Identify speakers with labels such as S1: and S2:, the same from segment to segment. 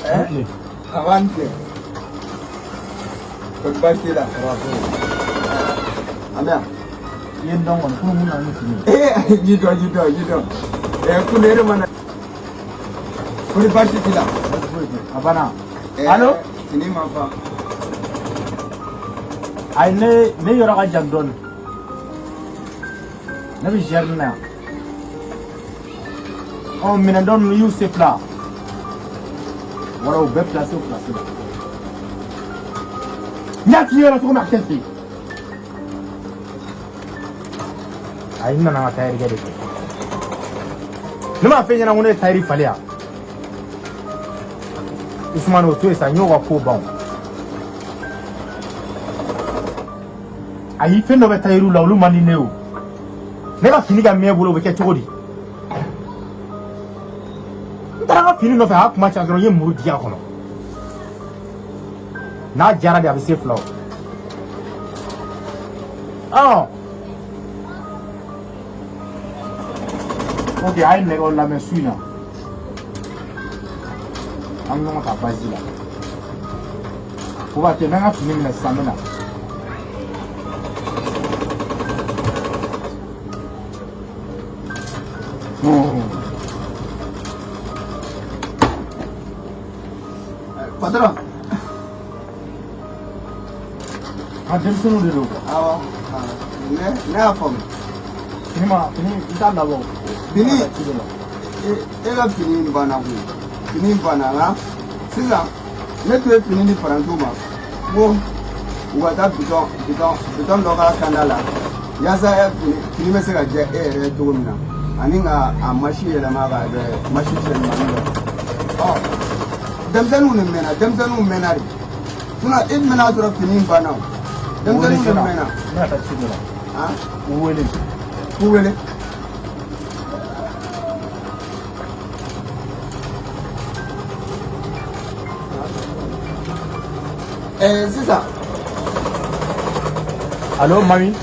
S1: Eh?
S2: A b'an tigɛ. Kɔni baasi t'i la? An bɛ yan.
S1: I ye n dɔn kɔni, kunun mun nana ni fini ye.
S2: Ee, ji dɔn, ji dɔn, ji dɔn. Kunun e de ma na. Kɔni baasi t'i la?
S1: Baasi foyi tɛ. A banna.
S2: Eh,
S1: Allo?
S2: Fini ma ban.
S1: Ayi, ne yɔrɔ ka jan dɔɔnin. Ne bɛ GRN na yan. Ɔ, minɛn dɔ ninnu i y'u se fila. Wala u bɛɛ place o place la. N y'a f'i ɲɛna cogo min a kɛ ten. Ayi, n nana n ka tayɛri kɛ de fɛ. Ne m'a f'e ɲɛna ko ne ye tayɛri falen yan. Usumani, o to yen sa, n y'o ka ko ban o. Ayi, fɛn dɔ bɛ tayɛriw la, olu man di ne ye o. Ne ka fini ka mɛn e bolo, o bɛ kɛ cogo di? N taara n ka fini nɔfɛ, a y'a kuma ca dɔrɔn, n ye muru digi a kɔnɔ. N'a jara de, a bɛ se fila o. Ɔ, ok, a ye nɛgɛw lamɛn su in na. An bɛ ɲɔgɔn ta basi la. O b'a kɛ, n bɛ n ka fini minɛ sisan, n bɛ na.
S2: Patron.
S1: A denmisɛnninw de don quoi.
S2: Awɔ. Ne y'a faamu.
S1: Fini ma fini, n t'a labɔ.
S2: Fini.
S1: Ci de la.
S2: E ka fini in banna koyi. Fini in banna nka sisan ne tun ye fini di parantiw ma ko u ka taa bitɔn dɔ k'a kanda la yaasa fini bɛ se ka jɛ e yɛrɛ ye cogo min na ani ka a masi yɛlɛma k'a kɛ masi cɛɲumanin dɔ. Ɔ, denmisɛnninw de mɛnna, denmisɛnninw mɛnna de. Sinon e mɛnna sɔrɔ fini in banna o. Denmisɛnninw de mɛnna.
S1: N bɛna taa ci dɔ la.
S2: Han?
S1: U wele.
S2: K'u wele. Sisan.
S1: Allo mami.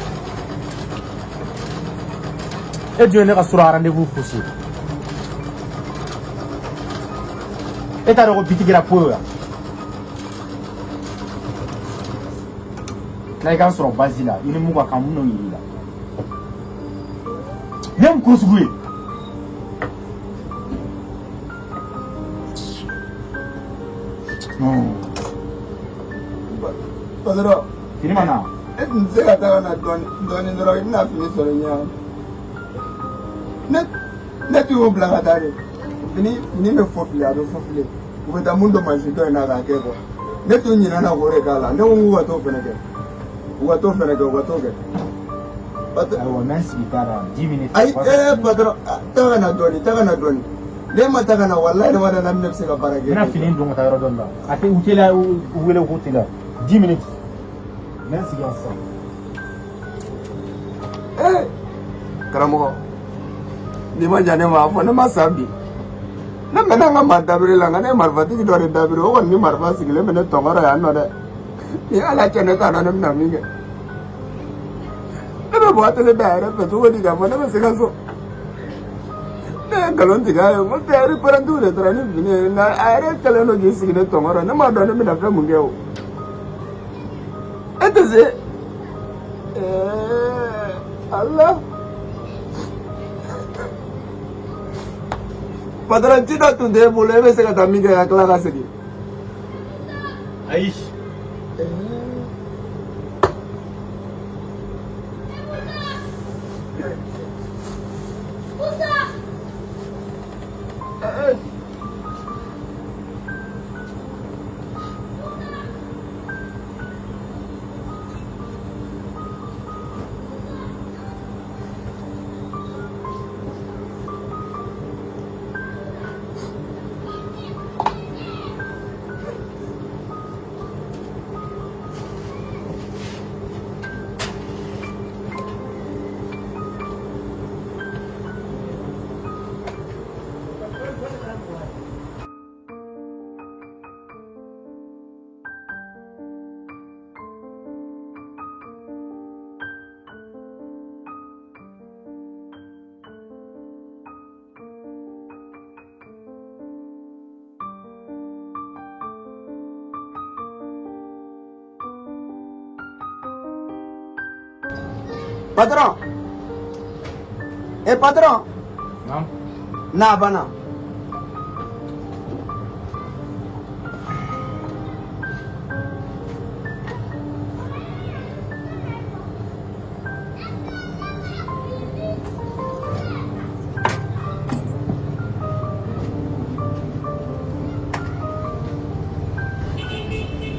S1: E dun ye ne ka sura rendez-vous faussé. E t'a dɔn ko bitigi kɛra po ye wa? Tila i ka n sɔrɔ basi la, i ni mun ka kan, mun n'o yir'i la. Ne ye mun ko sugu ye? Non.
S2: Patron.
S1: Fini ma na.
S2: E tun tɛ se ka taa ka na dɔɔni dɔɔni dɔrɔn, i bɛna fini sɔrɔ ɲɛ. Ne tun y'o bila ka taa de. Fini bɛ fɔ fili, a bɛ fɔ fili. U bɛ taa mun don mansin dɔ in na k'a kɛ quoi. Ne tun ɲinɛna k'o de k'a la. Ne ko n k'u ka t'o fɛnɛ kɛ. U ka t'o fɛnɛ kɛ, u ka t'o kɛ.
S1: Ayiwa, n bɛ n sigi ta la 10 minutes.
S2: Ayi, patron, taa ka na dɔɔni, taa ka na dɔɔni. Ne ma taa ka na, walahi ne ma da ne bɛ se ka baara kɛ.
S1: N bɛna fini don ka taa yɔrɔ dɔ la. A tɛ u teliya, u wele k'u teliya. 10 minutes. N bɛ n sigi yan sisan.
S2: Ee, karamɔgɔ, n'i ma ɲa ne ma, a fɔ ne ma sa bi. Ne mɛnna n ka maa dabiri la, nka ne ye marifatigi dɔ de dabiri, o kɔni ni marifa sigilen bɛ ne tɔnkɔrɔ yan nɔ dɛ. Ni Ala cɛ, ne t'a dɔn ne bɛna min kɛ. Ne bɛ bɔ atelier da yɛrɛ fɛ cogo di k'a fɔ ne bɛ Sikaso? Ne ye nkalon tigɛ a ye, n ko tayɛri parantiw de taara ni fini ye, nka a yɛrɛ kɛlen don k'i sigi ne tɔnkɔrɔ, ne m'a dɔn ne bɛna fɛn mun kɛ o. E tɛ se. Ala. Patron, ci dɔ tun t'e bolo, e bɛ se ka taa min kɛ ka tila ka segin?
S1: Ayi.
S2: Patron. Eh patron.
S1: Naam.
S2: Na banna.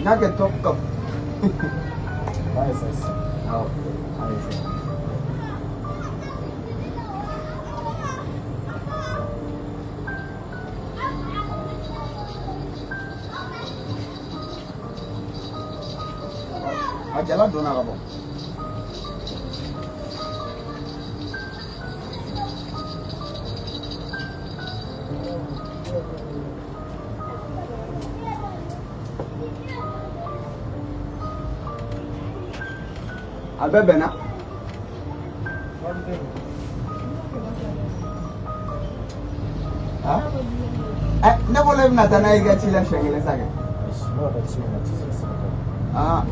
S2: N'a kɛ top cup.
S1: Ba essence.
S2: Awɔ.
S1: Ayi sisan.
S2: A jala donna ka bɔ. A bɛɛ bɛnna. Ah? Ne bolo e bɛna taa n'a ye i ka ci la siɲɛ kelen sa kɛ.
S1: Ayi, ne ka taa ci min na, ci tɛ se ka taa.
S2: Ah.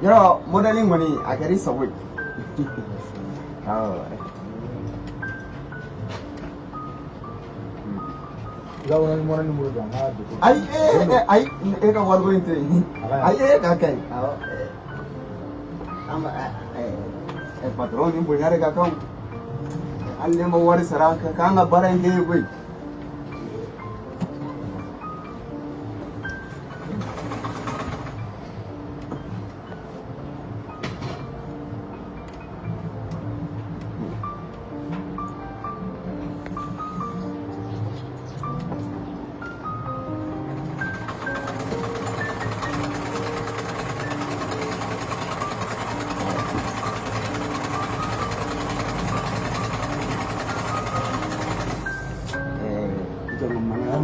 S2: Yɔrɔ modèle in kɔni a kɛra i sago ye. Awɔ.
S1: I ka wari mɔnɛ numéro di yan, n k'a dépôt.
S2: Ayi ee ayi e ka wariko in tɛ yen. Ayi e k'a ka ɲi. Awɔ. An ba patron ni bonya de ka kan. Hali ne ma wari sara k'an ka baara in kɛ ye koyi.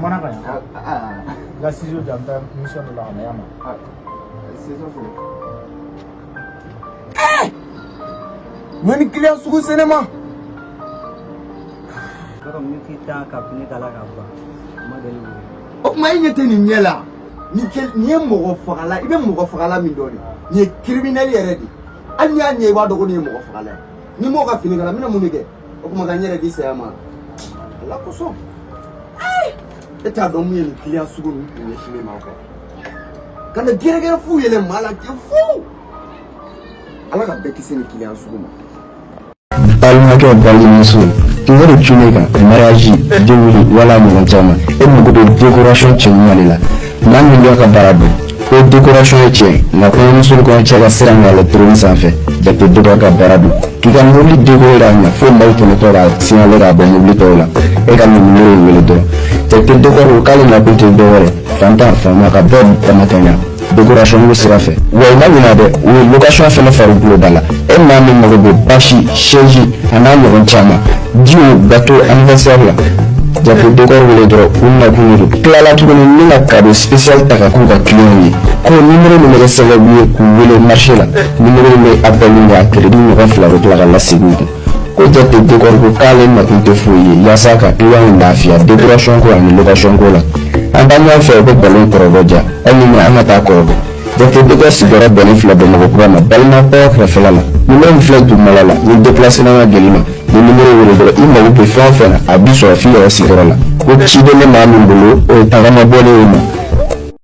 S1: Mana ka ɲi. I ka ciseau di yan, n bɛ taa mission dɔ la ka na y'a ma.
S2: Ciseau filɛ. Ɲɔ ni client sugu se ne ma.
S3: Yɔrɔ miniti tan ka fini kala ka ban ma deli k'o ye.
S2: O tuma e ɲɛ tɛ nin ɲɛ la. Nin ye mɔgɔ fagala, i bɛ mɔgɔ fagala min dɔn de. Nin ye criminel yɛrɛ de. Hali n'i y'a ɲɛ i b'a dɔn ko nin ye mɔgɔ fagala ye. Ni m'o ka fini kala n bɛna mun de kɛ? O tuma ka n yɛrɛ di saya ma. Ala kosɔn. E t'a dɔn mun ye nin client sugu ninnu tun ɲɛsin ne ma quoi. Ka na gɛrɛgɛrɛ fu yɛlɛ maa la ten fu. Ala ka bɛɛ kisi nin client sugu ma.
S4: Balimakɛ balimamuso kungo de cun ne kan mariage denwuli wala ɲɔgɔn caman e mago bɛ décoration cɛɲuman de la maa min b'a ka baara dɔn ko décoration ye tiɲɛ nka kɔɲɔmuso ni kɔɲɔcɛ ka sira min yɛlɛ trône sanfɛ jate dɔ ka baara dɔn k'i ka mobili décorer k'a ɲɛ fo maaw tɛmɛtɔ k'a signaler k'a bɔ mobili tɔw la e ka nin numéro in wele dɔrɔn jate décor k'ale nakun tɛ dɔwɛrɛ fantan faama ka bɛɛ damakɛɲa décoration ko sira fɛ wa i ma ɲina dɛ u ye location fɛnɛ far'u bolo da la e maa min mago bɛ basi chaise a n'a ɲɔgɔn caman jiw gâteau anniversaire la jate décor wele dɔrɔn u nakun de don tilala tuguni ni ka cadeau spécial ta ka k'u ka client ye ko numéro min bɛ kɛ sababu ye k'u wele marché la numéro min bɛ appel kɛ a crédit ɲɔgɔn fila bɛ tila ka lasegin u kun ko jate décor ko k'ale nakun tɛ foyi ye yaasa ka client lafiya décoration ko ani location ko la an taa ɲɔgɔn fɛ u bɛ ballon kɔrɔbɔ ja hali ni an ka taa kɔrɔbɔ jate décor sigiyɔrɔ bɛnnen filɛ Bamakɔ kura ma balima kɔrɔ kɛrɛfɛla la numéro min filɛ dugumala la ni déplacement ka gɛlɛn ma ni numéro wele dɔrɔn i mago bɛ fɛn o fɛn na a b'i sɔrɔ f'i yɛrɛ sigiyɔrɔ la ko ciden bɛ maa min bolo o ye tagama bɔlen ye ma.